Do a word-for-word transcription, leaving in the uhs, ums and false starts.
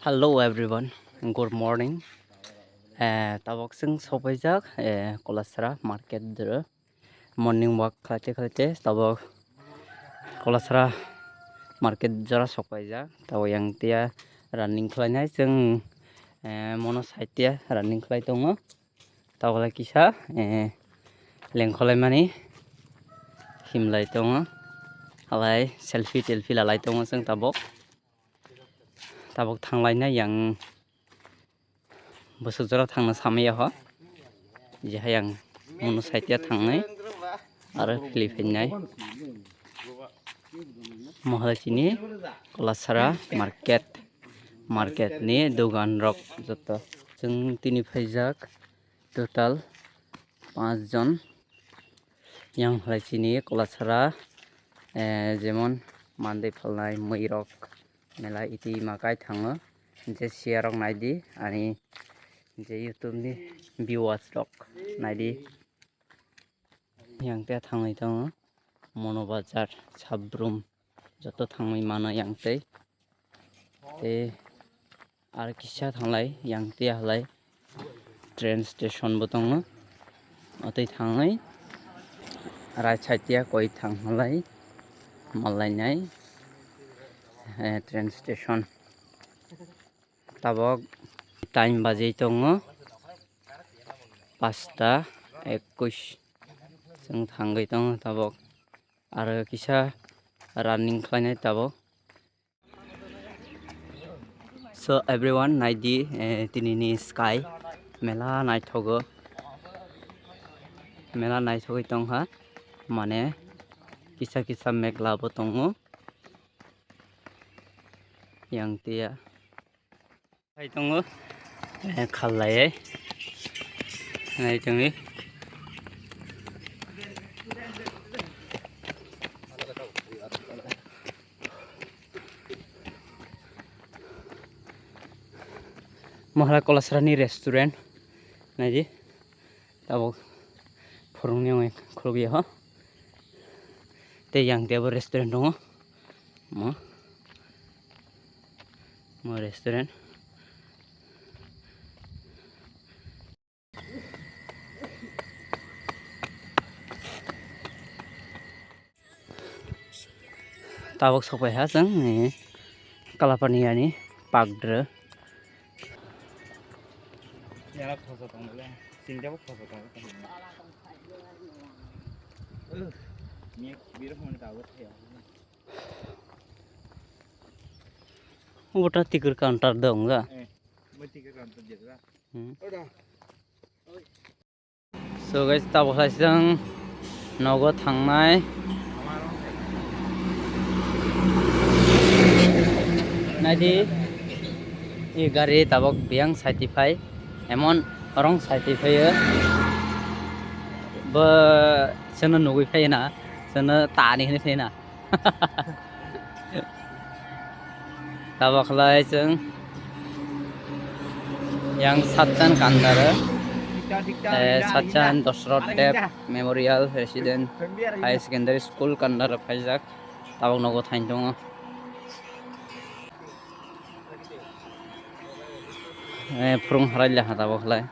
Hello everyone, good morning. Eh, tabok chwng sokpaijak, eh, Kolasra market doro. Morning walk khlaite khlaite tabok Kolasra market jora sokpaijak. Tabok yang tia running khlainai chwng, eh, mono side tia running khlai tongo. Tabok lai kisa, eh, lengkholaimani himlai tongo. Halai selfie telfie lalai tongo chwng tabok. Tabok thanglainai yang bwswk jora thangna samaya ho. Jehai ang mono side ya thangnai aro philip phainai. Mohala chini Kolasara market, market ni dogan rok joto. Chwng tini phaijak total panch jon. Yang halai chini Kolasara, eh, jemon mandai phalnai mui rok mela iti makai thango. Je siya rok naidi ani je YouTube ni viewers rok naidi. Yang te thangwi tongo mono bazar sabrum joto thangwi mano yang tei. Tei ar kisa thanglai yang tia halai train station bo tongo. Atwi thangwi right side ya koi thang halai malainai, eh, train station. Tabok time bajwi tongo pasta ekwis chwng thangwi tongo tabok. Aro kisa running khlainai tabok. So everyone naidi, eh, tinini sky mela naithogo, mela naithogwi tongkha, mane kisa kisa meghla bo tongo yang tia. Hai tongo, eh, khallai, nai tongwi. Mohala Kolasrani restaurant, naidi, tabok phurungni wngwi khulukya ho, tei yang tebo restaurant tongo, mo, mo restaurant. Tabok sokpaiha chwng ni Kalapani ani pagdra. Obo ta tikir counter dong ja. Hmm. So guys, tabok hai chwng nogo thangnai. Naidi, e gari tabok biyang side phai, emon wrong side phaio. Bo chwngno nugwi phaina, chwngno tani hwnwi phaina. Tabok khlai chwng yang Satchan Kandara, eh, Satchan Dosrot Dev Memorial Resident High Secondary School Kandara phaijak. Tabok nogo thain tongo. Eh, phurung harai le ha tabok khlai.